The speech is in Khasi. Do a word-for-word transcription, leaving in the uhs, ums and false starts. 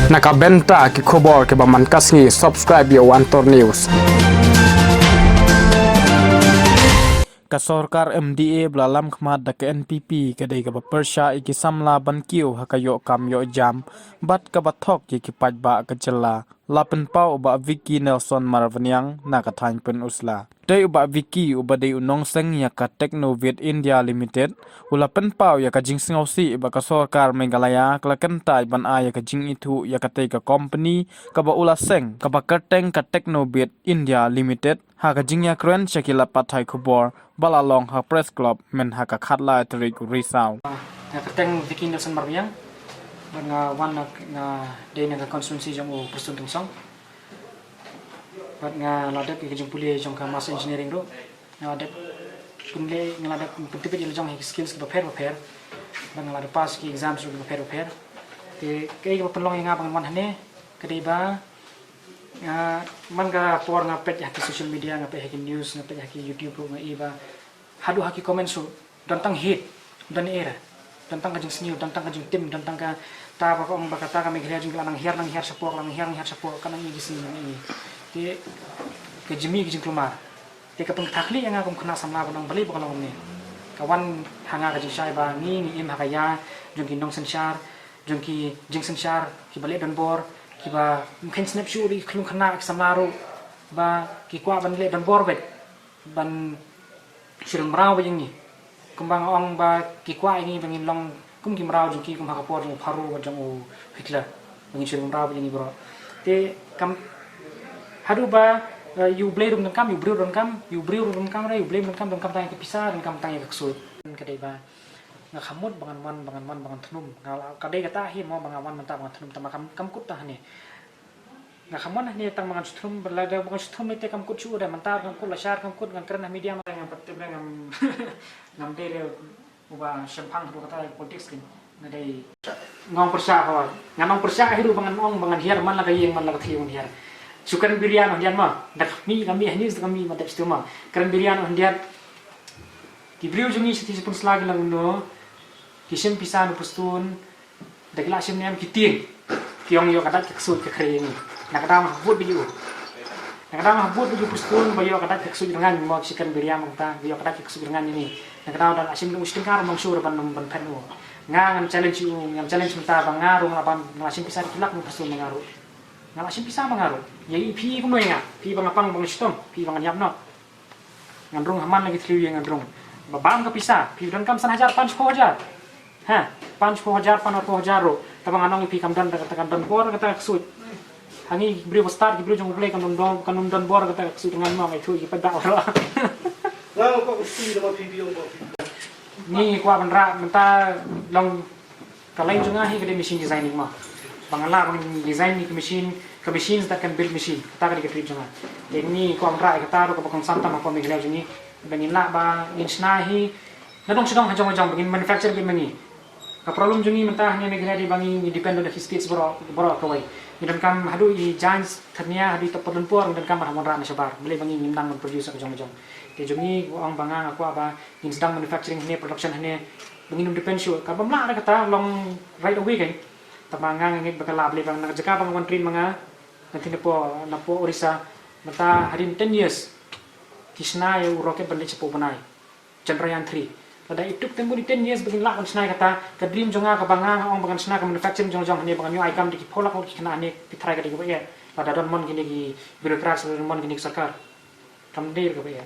Na ka bynta ki khubor kiba man ka sngi, subscribe ïa u Antor News. Ka sorkar M D A ba la lam khmat da ka N P P ka dei kaba pyrshah ïa ki samla ban kiew ha ka ïoh kam ïoh jam bad kaba thok ïa ki paidbah ka jylla, la pynpaw u Bah Vicky Nelson Marvaniang na ka thaiñ Pynursla. Dei u Bah Vicky uba dei u nongseng ïa ka Technovid India Limited, u la pynpaw ïa ka jingsngewsih ba ka sorkar Meghalaya ka la kyntait ban ai ïa ka jingithuh ïa katei ka company kaba u la seng, kaba kyrteng ka Technovid India Limited, ha ka jingïakren sha ki lad pathai khubor ba la long ha Press Club mynha ka khatlai tarik u Risaw. Nga kyrteng Vicky Nelson Marvaniang, bad nga wan na, nga dei na ka constituency jong u Prestone Tynsong. Bad nga la dep ïa ka jingpule jong ka Master Engineering ruh. Nga la dep pynleh, nga la dep pyntbit ïa la jong ïa ki skills kiba pher ba pher. Bad nga la dep pass ki exams ruh kiba pher ba pher. Te kaei kaba pynlong ïa nga ba ngan wan hangne ka dei ba, nga, man ka por nga peit ha ki social media, nga peit ha ki news, nga peit ha ki YouTube ruh, nga ïohi ba haduh ha ki comments ruh don tang hate, don ei ei, don tang ka jingsniew, don tang ka jingtim, don tang kata ba ka ong ba kata ka Meghalaya jong ngi ka la nang hiar nang hiar shapoh, la nang hiar nang hiar shapoh, ka nang ïa ki sngi nang ïa. Te ka jingmih ka jingkulmar. Te ka pynkthah khlieh ïa nga kum khynnah samla ba nang balei ba ka long kumne. Ka wan ha nga ka jingshai ba ngi ngi im ha ka ïa jong ki nongsynshar, jong ki jingsynshar, kiba leh donbor, kiba ym kheiñ sngewsih ruh ïa ki khyllung khynnah ki samla ruh ba ki kwah ban leh donbor beit, ban shu ring mraw beit ïa ngi. Kumba nga ong ba ki kwah ïa ngi ba ngin long kum ki mraw jong ki, kum ha ka por jong u Pharaoh bad jong u Hitler, ba ngin shu ring mraw beit ïa ngi baroh. Te kam, haduh ba, eh, ïa U Blei ruh donkam, ïa u briew ruh donkam, ïa u briew ruh donkam, ïa u Blei ruh donkam, donkam tang ïa ka pisa, donkam tang ïa ka ksuid. Ka dei ba nga khamut ba ngan wan, ba ngan wan, ba ngan thnum. Nga la, ka dei kata hi mo ba nga wan mynta ba ngan thnum, tang ba kam, kam kut tang hangne. Nga khamon hangne tang ba ngan shu thnum, ba lada ba ngan shu thnum te kam kut shuh de, mynta kam kut, lashai kam kut, ngan kren ha media ma. Nga pat te ba ngam, ngam dei re uba shemphang ruh kata politics kin. Nga dei, nga ong pyrshah ho. Nga ong pyrshah hi ruh ba ngan ong ba ngan hiar man la ka ïing man la ka thli ngan hiar. Shu kren biria noh dian ma. Da ka mih ka mih hangne, da ka mih ma dep stem ma. Kren biria noh dian. Ki briew jong ngi sha Pynursla ki la ong no. Ki shim pisa na u Prestone. Da ki la shim niam ki tieng. Ki ong ïoh ka dait ka ksuid ka khrei ïa ngi. Na ka daw nga ha vote beit ïa u. Na ka daw nga ha vote beit ïa u Prestone ba ïoh ka dait ka ksuid rngan, mo ki shikren biria mo kata, ba ïoh ka dait ka ksuid rngan ïa ngi. Na ka daw da la shim dang u shiteng kar u nongshun ban, ban phet u. Nga ngan challenge ïa u, ngan challenge mynta ba nga ruh nga la ban, nga la shim pisa ki lak na u Prestone ma nga ruh. Nga la shim pisa ma nga ruh. Ïa i phi kumno ïa nga? Phi ba nga pang ba nga shitom, phi ba nga ñiap noh. Ngan rung ha man la ki thliew ïing ngan rung. Ba bam ka pisa, phi donkam san hajar, pan shiphew hajar. Ha, pan shiphew hajar, pan arphew hajar ruh. Tangba ngan ong ïa phi kam don, kata kam don bor kata ka ksuid. Ha ngi ki briew ba stad, ki briew jong U Blei kam don bor, kam don bor kata ka ksuid, ngan ong ïa phi ki paidbah baroh. Nga ong ko ku phi da ma phi biang ba phi. Ngi kwah ban rah mynta long Ka line jong nga hi ka dei machine designing ma. Ba ngan lah ban design ïa ka machine, ka machines that can build machine. Kata ka dei ka trade jong nga. Te ngi kwah ban rah ïa kata ruh kaba kongsan tam hapoh Meghalaya jong ngi. Ba ngin lah ba ngin shna hi nadong shadong hajong hajong ba ngin manufacture beit ma ngi. Ka problem jong ngi mynta hangne Meghalaya dei ba ngi ngi depend on the states baroh baroh kawei. Ngi donkam haduh i Giants Thadnia haduh i Tap Padunpor ngi donkam ban wanrah na shabar. Balei ba ngi ngim nang ban produce hajong hajong. Te jong ngi ong ba nga nga kwah ba ngin sdang manufacturing hangne, production hangne, ba ngin ym depend shuh. Kaba ym lah re kata long right away kein. Tangba nga nga ngeit ba ka lah, balei ba na ka jaka ba nga wan train ma nga, nga thin napoh, napoh Orissa, mynta hadien ten years ki shna ïa u rocket ban leit shapoh u bnai, Chandrayaan three. Lada it took them only ten years ba ngin lah ban shna ïa kata, ka dream jong nga kaba nga nga ong ba ngan shna ka manufacturing jong jong hangne ba ngan ïoh ai kam da ki phew lak ngut ki khynnah hangne, phi tharai ka dei kaba eh. Lada don mon kine ki bureaucrats, lada don mon kine ki sorkar. Kam dei kaba eh.